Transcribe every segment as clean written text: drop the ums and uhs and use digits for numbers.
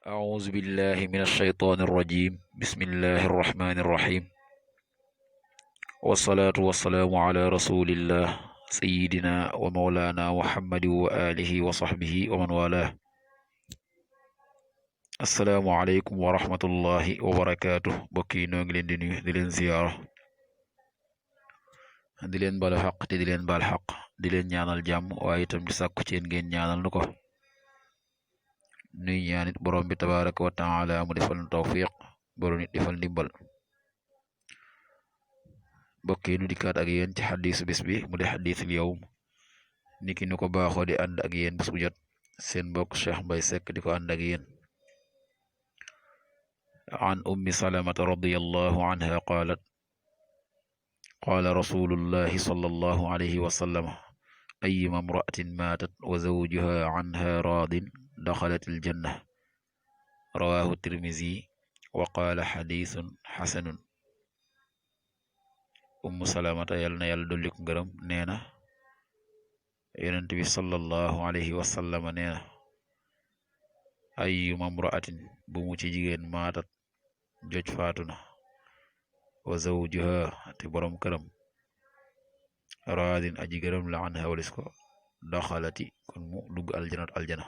أعوذ بالله من الشيطان الرجيم بسم الله الرحمن الرحيم والصلاة والسلام على رسول الله سيدنا ومولانا محمد وآله وصحبه ومن والاه السلام عليكم ورحمة الله وبركاته bokki noo ngi leen di nuyu di leen ziyaara di leen balu xaq te di leen baal xaq di leen ñaanal jàmm waaye itam di sàkku ci yéen ngeen ñaanal nu ko nuy ñaanit borom bi tabaraka wa taala mu defal nu tawfiq borom nit defal ndimbal bokki nu dikkaat ak yéen ci xadiisu bis bi mu di xadiisul yawm niki nu ko baaxoo di ànd ak yéen bis bu jot seen mbokk Cheikh Mbaye Seck di ko ànd ak yéen an ummi salamata radiyallahu anha qaalat qaala rasulullahi sallallahu alayhi wa sallam ayyuma imra'atin maatat wa zawjuha anha raadin daxalat aljanna rawahu tirmizi wa qaala xadiisun xasanun ummu salamata yal na yàlla dolli ko ngërëm nee na yonent bi sallallahu alayhi wa sallam nee na ayyuma imra'atin bu mu ci jigéen maatat joj faatu na wa zawjuha te borom këram raadin aji gërëm la anha walis ko daxalati kon mu dugg aljana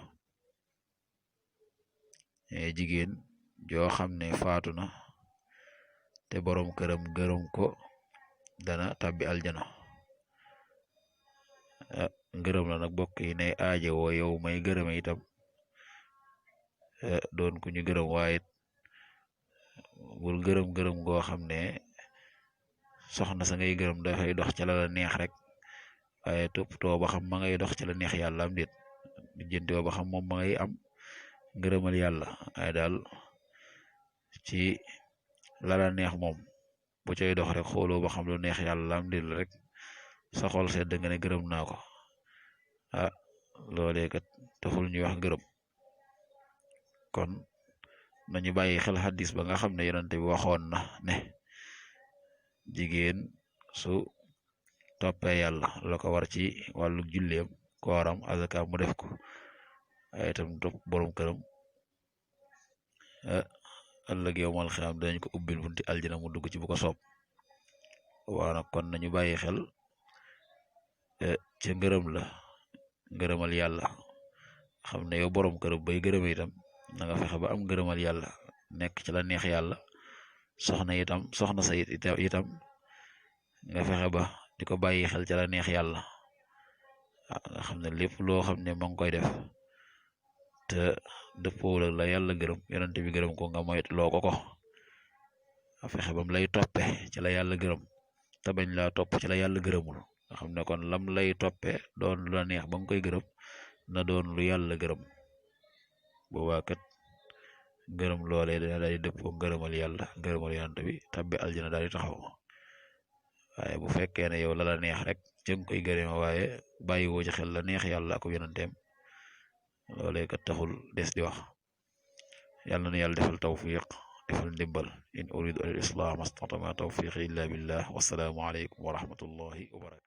jigéen joo xam ne faatu na te borom këram gërëm ko dana tabbi aljana ngërëm la nag bokk yi ne aaje woo yow may gërëme itam doon ku ñu gërëm waaye bul gërëm goo xam ne soxna sa ngay gërëm dafay dox ca la neex rek waaye toppatoo ba xam ma ngay dox ca la neex yàlla am déet lijjanti ba xam moom ma ngay am ngërëmal yàlla waaye daal ci la neex moom bu cay dox rek xooloo ba xam lu neex yàlla am déet rek sa xol sedd nga ne gërëm naa ko loolee kat taxul ñuy wax gërëm kon nañu bàyyi xel xadis ba nga xam ne yonent bi waxoon na ne jigéen su toppee yàlla la ko war ci wàllu julleem kooram azaka mu def ko ay itam topp borom këram ëllëg yowmal xiyaam dañ ko ubbil bunti aljana mu dugg ci bu ko soob waaw nag kon nañu bàyyi xel ca ngërëmal yàlla xam ne yow borom këram bay gërëme itam na nga fexe ba am ngërëmal yàlla nekk ci la neex yàlla soxna sa itam nga fexe ba di ko bàyyi xel ci la neex yàlla nga xam ne lépp loo xam ne ma ngi koy def te dëppoo la yàlla gërëm yonent bi gërëm ko nga moytu loo ko fexe bam lay toppe ci la yàlla gërëm te bañ laa topp ci la yàlla gërëmul nga xam ne kon lam lay toppe doon lu la neex ba nga koy gërëm na doon lu yàlla gërëm boobaa kat gërëm loolee dina daal di dëppoo ngërëmal yàlla ngërëmal yonent bi tabbi aljana daal di taxaw waaye bu fekkee ne yow la neex rek jëng koy gërëme waaye bàyyi woo ci xel la neex yàlla ak yonenteem loolee kat taxul des di wax yàlla na yàlla defal tawfiq defal ndimbal in uridu al islam astata ma tawfiqi illa billah wassalaamu aleykum wa rahmatullahi wa barakatu